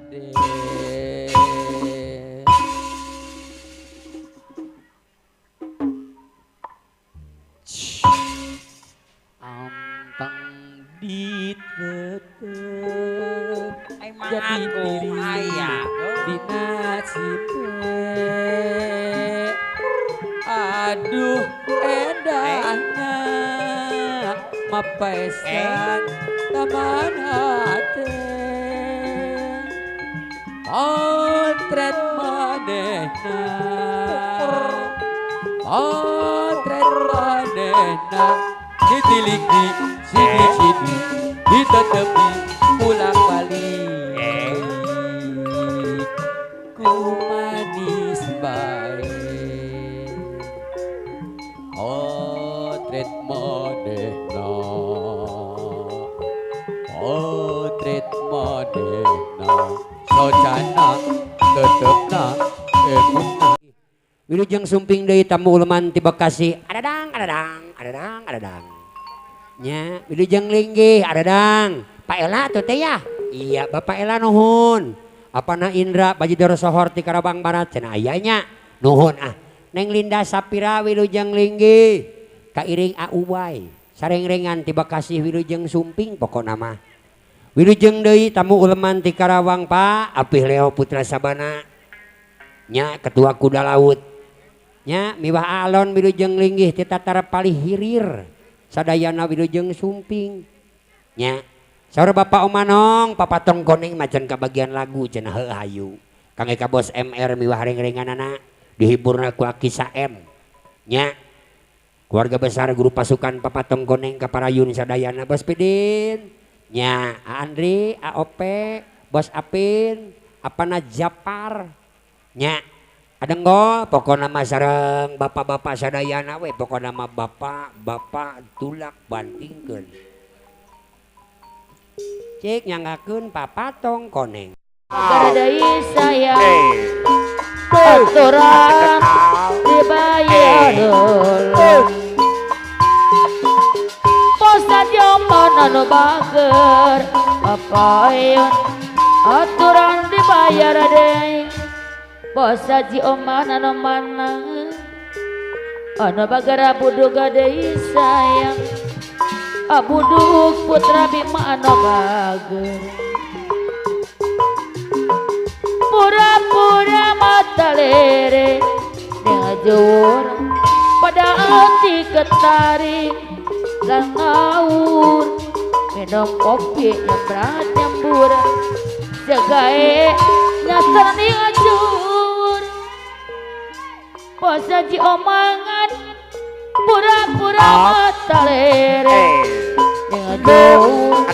Hade. Ampang ditetep jadi diri dina cipe. Aduh endahna mapaesan taman hate. Potret manehna, potret manehna ditilik di sini-sini, ditetepi pulang balik. Ku manis bae potret manehna, potret manehna socana tetepna emutna. Wilujeng sumping deui tamu uleman ti Bekasi. Adadang adadang adadang adadang. Nya wilujeng linggih adadang. Pak Ela tuh teh ya? Iya Bapak Ela nuhun. Apana Indra Bajidor Sohor ti Karabang Barat cenah aya nya. Nuhun ah. Neng Linda Sapira wilujeng linggih. Kairing Auway sarengrengan ti Bekasi wilujeng sumping pokona mah. Wilujeng deui tamu uleman ti Karawang Pak Apih Leo Putra Sabana. Nya ketua kuda laut. Nya miwah alon wilujeng linggih ti Tatar Palih Hirir. Sadayana wilujeng sumping. Nya saur Bapak Omanong papatong koneng macan kabagian lagu cenah heuh hayu. Kang Eka Bos MR miwah reng-renganana dihiburna ku Aki Saem. Nya keluarga besar guru pasukan papatong koneng kaparayun sadayana Bos Pidin. Nya Andri, AOP, Bos Apin, apana Japar. Nya adenggol pokona mah sareng bapak-bapak sadayana we pokona mah bapak-bapak tulak bantingkeun. Cik nyanggakeun papatong koneng. Deui sayang aturan dibayar heula. Posa anu bager papayon aturan dibayar deui. Bosa ji oman anu mana anu bager budug deui sayang. Abuduk putra Bima anu bager. Pura-pura mata lere dengan jawur pada hati ketarik lan ngawur minum kopi nyebrat nyembur jagae nyasar ni ngajur. Bosa ji omangan pura-pura mata lere dengan jawur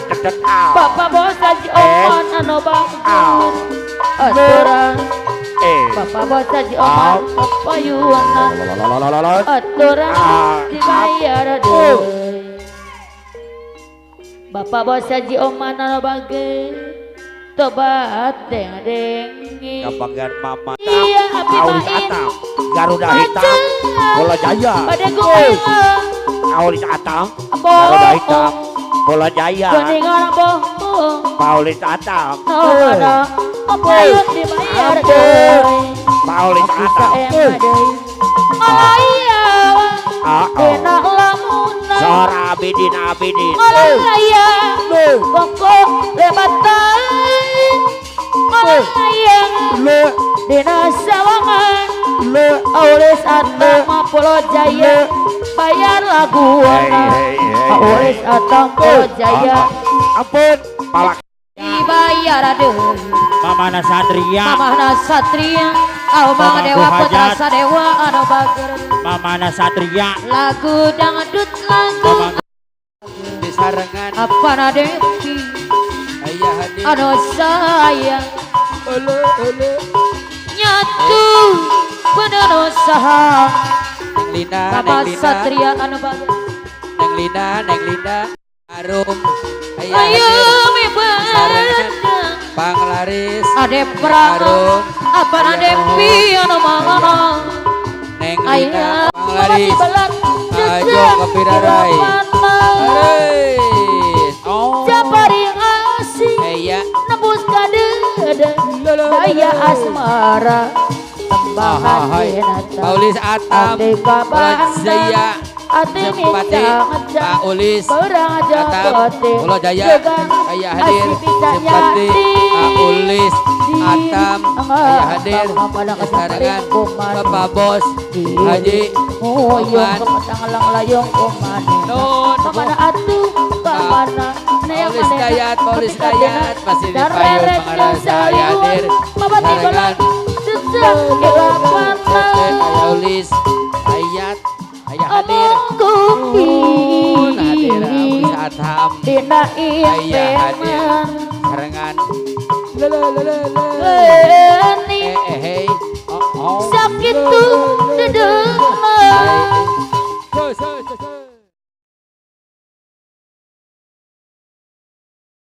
bapak bosa ji oman anu bager aturan bapak bosa ji oman papayunan aturan dibayar deui. Bapak bosa ji oman anu bager tobat deng dengi kabagian mama iya api Aulis Atam Garuda Hitam Bola Jaya. Aulis Atam Garuda Hitam Bola Jaya. Paulis Atam Paulis Atam Sora Abidin Abidin Bongkok lebatan Dina Sawangan Aulis Atam Pulau Jaya bayar lagu Aulis Atam Pulau Jaya ampun palak dibayar deui. Mamana Satria Mamana Satria Amang Dewa Putra Sadewa anu bager Mamana Satria lagu dangdut lagu disarengan apana Devi anu sayang ulu ulu nyatu bener saha Neng Lina Bapak Neng Lina Satria anu bager Neng Lina Neng Lina Arum ayo sarengan panglaris Ade Prano apana Devi anu mangana Neng Lina panglaris ayo kepirarai Japari asih Iya nembus kadede Daya asmara tembangan Ahai. dinata Paulis Atam, Ati kabandang Jaya, Ati Sempati, mincang Pak Ulis, Perang Atam, jabate Pulau Jaya, Ayah hadir, Sempati, Pak Ulis, Atam, Ayah hadir, Sarangan, Bapak Bos, Haji, Oyong Oman, kepetang layong komane Nun, Kamana atuh kamana Paulis Dayat, Paulis Dayat, masih di payun pengarasa Ayah hadir, Sarangan, Ayah Ulis, Ayat, Ayah hadir, Nun, hadir, Paulis Atam, Dina Ayah hadir, impenan Sarangan, la la la la la, Geni eh eh hey, oh oh, sakitu dedeuna.